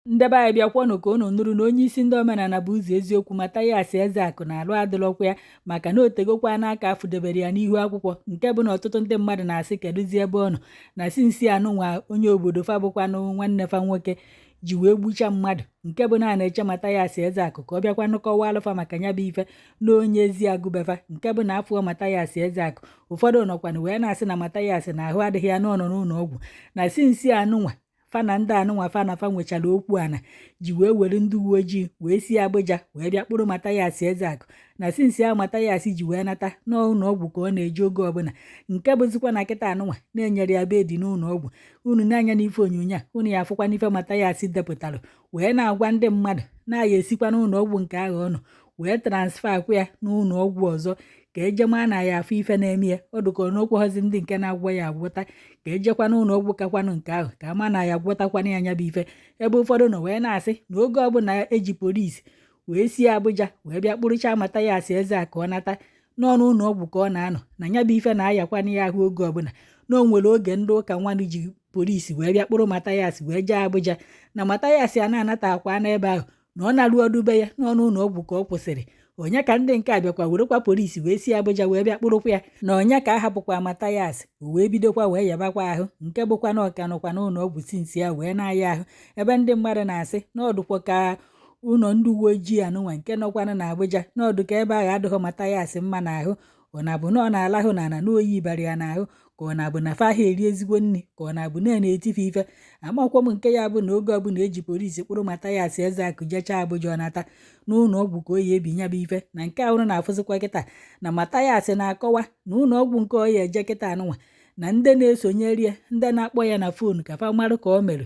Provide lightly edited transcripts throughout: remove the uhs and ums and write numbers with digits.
Ndị be anyị, bịakwanụ ka unu nụrụ na onye isi ndị omenala bụ ụzọ eziokwu, Mathias Ezeaku, na-alụ adịlọkwa ya, maka na otegokwa n'aka afụdebere ya n'ihu akwụkwọ, nke bụ na ọtụtụ ndị mmadụ na-asị kedụzi ebe ọ nọ na since anụnwa onye obodo fa bụkwanụ nwanne fa nwoke ji wee gbucha mmadụ, nke bụ na a na-eche Mathias Ezeaku ka ọ bịakwanụ kọwalụ fa maka ya bụ ife na onye ezi agụbefa, nke bụ na afụọ Mathias Ezeaku. Ụfọdụ nọkwanụ wee na-asị na Mathias na ahụ adịghị ya, n'ọnọ n'ụlọ ọgwụ, na since anụnwa fa na ndị anụnwa fa na fa nwechara okwu ana ji wee were ndị uwe ojii wee si Abuja wee bịa kpụrụ Mathias Ezeaku, na since ahụ Mathias ji wee nata n'ụlọ ọgwụ ka ọ na-eje oge ọbụla, nke bụzikwa na kịta anụnwa na-enyere ya bed n'ụlọ ọgwụ. Unu na-anya n'ife onyonyo a, unu ya afụkwa n'ife Mathias depụtara wee na-agwa ndị mmadụ na-aya esikwa n'ụlọ ọgwụ nke ahụ ọ nọ wee transfer kwa ya n'ụlọ ọgwụ ọzọ ka ejema na ya afụ ife na-eme ya. Ọ dụka n'okwu ndị nke na-agwọ ya agwọta, ka ejekwa n'ụlọ ọgwụ kakwanụ nke ahụ ka ama na ya agwọtakwana ya nya bụ ife. Ebe ụfọdụ nọ wee na-asị na oge ọbụla eji polisi wee si Abuja wee bịa kpụrụcha Mathias Ezeaku ọ nata n'ọnụ ụlọ ọgwụ ka ọ na-anọ, na ya bụ ife na-ayakwana ya ahụ oge ọbụla, na o nwere oge ndị ụka nwanụ ji polisi wee bịa kpụrụ Mathias wee jee Abuja, na Mathias a na-anata akwa n'ebe ahụ, na ọ na-arụ ọdụbe ya n'ọnụ ụlọ ọgwụ ka ọ kwụsịrị. Onye ka ndị nke a bịakwa werekwa polisi wee si Abuja wee bịa kpụrụkwa ya, na onye ka a hapụkwa Mathias o wee bidokwa wee yabakwa ahụ, nke bụkwa na ọka nọkwa n'ụlọ ọgwụ since ya wee na-aya ahụ. Ebe ndị mmadụ na-asị na ọdụkwa ka ụlọ ndị uwe ojii anụnwa nke nọkwanụ na Abuja, na ọdụ ka ebe ahụ adịghị Mathias mma n'ahụ. Ọ na-abụ na ọ na-alahụ n'ala na oyi bara ya n'ahụ, ka ọ na-abụ na fa ahụ eri ezigbo nri, ka ọ na-abụ na na-etife ife amakwọ m nke ya bụ na oge ọbụla eji polisi kpụrụ Mathias Ezeaku jechaa Abuja, ọ nata n'ụlọ ọgwụ ka o yi ebi ya bụ ife. Na nke ahụ na-afụzikwa kịta na Mathias na-akọwa na ụlọ ọgwụ nke ọ ya eje kịta anụnwa, na ndị na-esonyere ya, ndị na-akpọ ya na phone ka fa marụ ka ọ merụ,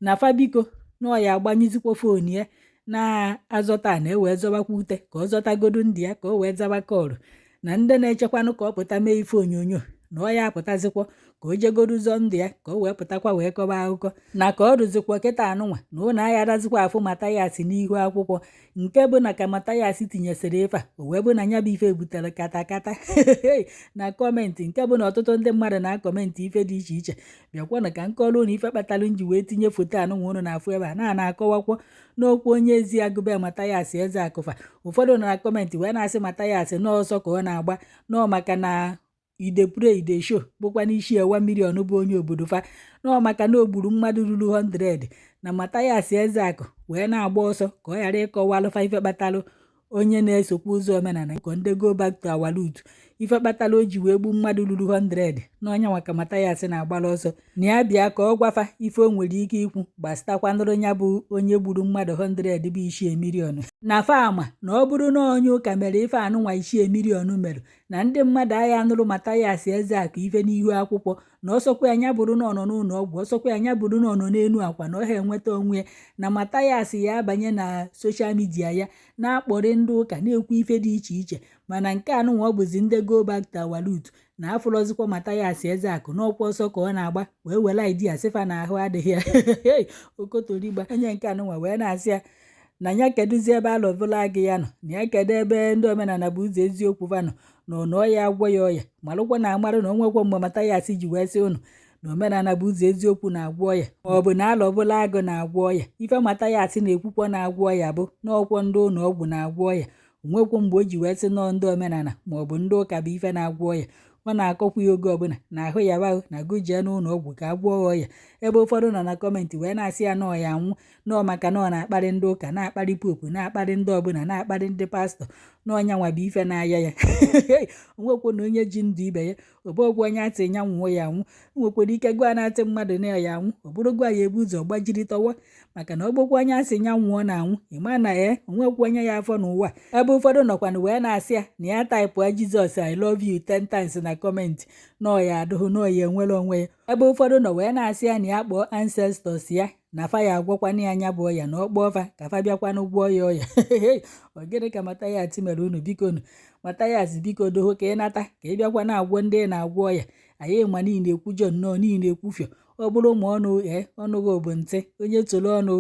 na fa biko na ọ ya agbanyezikwa phone ya na-azọta na ewee zọbakwa ute ka ọ zọtagodu ndị ya ka o wee zaba call, na ndị na-echekwanụ ka ọ pụta mee ife onyonyo, na ọ ya apụtazikwa ka o jegodu zọọ ndụ ya ka o wee pụtakwa wee kọba akụkọ na ka ọ rụzikwa kịta anụnwa na ụlọ agha arazikwa afụ Mathias n'ihu akwụkwọ, nke bụ na ka Mathias tinyesịrị ife a, o wee bụ na ya bụ ife butere katakata na comment, nke bụ na ọtụtụ ndị mmadụ na-acomment ife dị iche iche. Bịakwanụ ka nkọrọ ụnụ ife kpatara nji wee tinye foto anụnwa ụnụ na-afụ ebe a na-akọwakwa n'okwu onye ezi agụbe Mathias Ezeaku fa. Ụfọdụ nọ na comment wee na-asị Mathias n'ọsọ ka ọ na-agba nọọ, maka na e dey play, e dey show bụkwa n'isi ewa million bụ onye obodo fa, nọọ maka na o gburu mmadụ ruru 100, na Mathias Ezeaku wee na-agba ọsọ ka ọ ghara ịkọwalụ fa ife kpatalụ onye na-esokwa ụzọ omenala ka ndị go back to our root, ife kpatara o ji wee gbu mmadụ ruru 100 n'ọnya nwa ka Mathias na-agbara ọsọ na ya bịa ka ọ gwafa ife o nwere ike ikwu gbasatakwanụrụ ya bụ onye gburu mmadụ 100 bụ ichie million, na fama na ọ bụrụ na onye ụka mere ife anụnwa ichie million mere, na ndị mmadụ agha anụrụ Mathias Ezeaku ife n'ihu akwụkwọ, na ọsọkwa ya bụrụ na ọ nọ n'ụlọ ọgwụ, ọsọkwa ya bụrụ na ọ nọ n'elu akwa, na ọ ha enweta onwe ya, na Mathias ya abanye na social media ya na-akpọrị ndị ụka, na-ekwu ife dị iche iche. Mana nke anụnwa ọ bụzi ndị go back to our root na afụrọzikwa Mathias Ezeaku n'ọkwa ọsọ ka ọ na-agba wee were idea sịfa na ahụ adịghị ya. Okotorigba onye nke anụnwa wee na-asị ya na ya kedụzi ebe alọvụla agị ya nọ, na ya kedu ebe ndị omenala bụ ụzọ eziokwu fa nọ, na ụnọ ya agwọ ya ọya malụkwa na amarụ na onwekwa mgbe Mathias ji wee sị ụnụ na omenala bụ ụzọ eziokwu na-agwọ ọya ma ọ bụ na alọbụla agụ na-agwọ ọya. Ife Mathias na-ekwukwa na-agwọ ọya bụ n'ọkwọ ndị ụlọ ọgwụ na-agwọ ọya. Onwekwo mgbe o ji wee sị nọọ ndị omenala ma ọ bụ ndị ụka bụ ife na-agwọ ọya. Ọ na-akọkwa ya oge ọbụla na ahụ ya bahụ na gụ jee n'ụlọ ọgwụ ka a gwọọ ọya. Ebe ụfọdụ nọ na comment wee na-asị ya na ọya anwụ nọọ, maka na ọ na-akparị ndị ụka, na-akparị pope, na-akparị ndị ọbụla, na-akparị ndị pastọ, na ọnya nwa bụ ife na-aya ya. Onwekwo na onye ji ndụ ibe ya ọbọgwụ onye atị ya nwụọ ya anwụ nwekwara ike gụa na-atị mmadụ na ya anwụ, ọ bụrụ gwa ya ebu ụzọ gbajiri tọwa, maka na ọ bụkwa onye asị ya nwụọ na anwụ ịma na ee onwekwa onye ya afọ n'ụwa. Ebe ụfọdụ nọkwanụ wee na-asị ya na ya type "Jesus I love you" 10 times na comment, na ọya adụghụ na ọya enwere onwe ya. Ebe ụfọdụ nọ wee na-asị ya na ya kpọọ ancestors ya, na fa ya agwọkwana ya anya bụ ọya, na ọ kpọọ fa ka fa bịakwanụ gwọọ ya ọya. Ọ gịnị ka Mathias mere unu? Biko nu, Mathias, biko doho ka ị nata ka ị bịakwa na-agwọ ndị ị na-agwọ ọya. Anyị ma niile ekwujọ nnọọ niile ekwufio. Ọ bụrụ ma ọnụ ee ọnụ gị bụ ntị onye toro ọnụ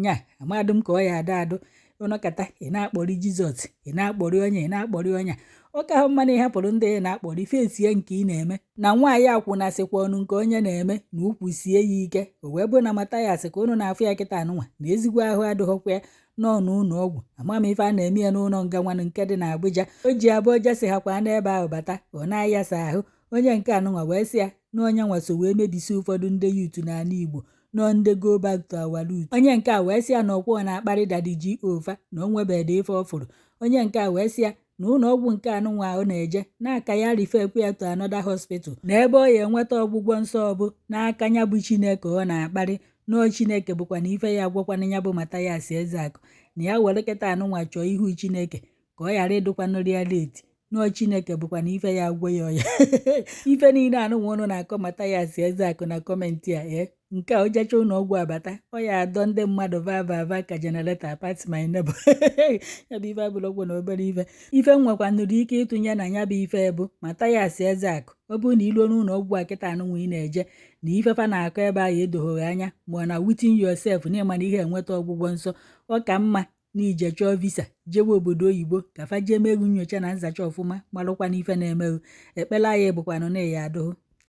nya amadụ m ka ọ ya adọ adụ. Ọ nọkata, ị na-akpọrị Jizọs, ị na-akpọrị onye, ị na-akpọrị onye. Ọ ka hụ mma na ịhapụrụ ndị ị na-akpọrị fesie nke ị na-eme. Na nwaanyị akwụna sịkwa ọnụ nke onye na-eme na ukwu sie ya ike. O wee bụ na Mathias ka ụnụ na-afụ ya kịta anụnwa na ezigbo ahụ adịghọkwa ya, nọ n'ụlọ ọgwụ. Ama m ife a na-eme ya n'ụlọ nga nwanụ nke dị n'Abuja. O ji abụọ jesi ha kwa n'ebe ahụ bata, ọ na-ayasa ahụ. Onye nke anụnwa wee sị ya na onye nwa so wee mebisi ụfọdụ ndị youth n'ala Igbo, nọ ndị go back to our root. Onye nke a wee sị ya na ọkwọ na-akparị Daddy G.O fa na o nwebedị ife ọ fụrụ. Onye nke a wee sị ya na ụlọ ọgwụ nke anụnwa ahụ na-eje n'aka ya refer ya to another hospital, na ebe ọ ya enweta ọgwụgwọ nsọ bụ n'aka ya bụ Chineke ọ na-akparị, nọọ Chineke bụkwa na ife ya agwọkwana ya bụ Mathias Ezeakụ, na ya were kịta anụnwa chọọ ihu Chineke ka ọ ghara ịdụkwanụrụ ya late, nọọ Chineke bụkwa na ife ya agwọ ya ọya. Ife niile anụnwa ụnụ na-akọ Mathias Ezeakụ na comment a, ee, nke a o jecha ụlọ ọgwụ abata, ọ ya adọ ndị mmadụ va va va ka generator pass my neighbor. Ya bụ ife abụrụkwa na obere ife. Ife nwekwanụrụ ike ịtụnye na ya bụ ife bụ Mathias Ezeakụ, ọ bụrụ na iluo n'ụlọ ọgwụ a kịta anụnwa ị na-eje na ife fa na-akọ ebe ahụ edoghị anya, ma ọ na within yourself na ịma na ihe enweta ọgwụgwọ nsọ, ọ ka mma na ije chọọ visa jewe obodo oyibo ka fa jee meghu nyocha na nzacha ọfụma, marụkwa n'ife na-emeghu. Ekpere anyị bụkwanụ na ya adụghụ.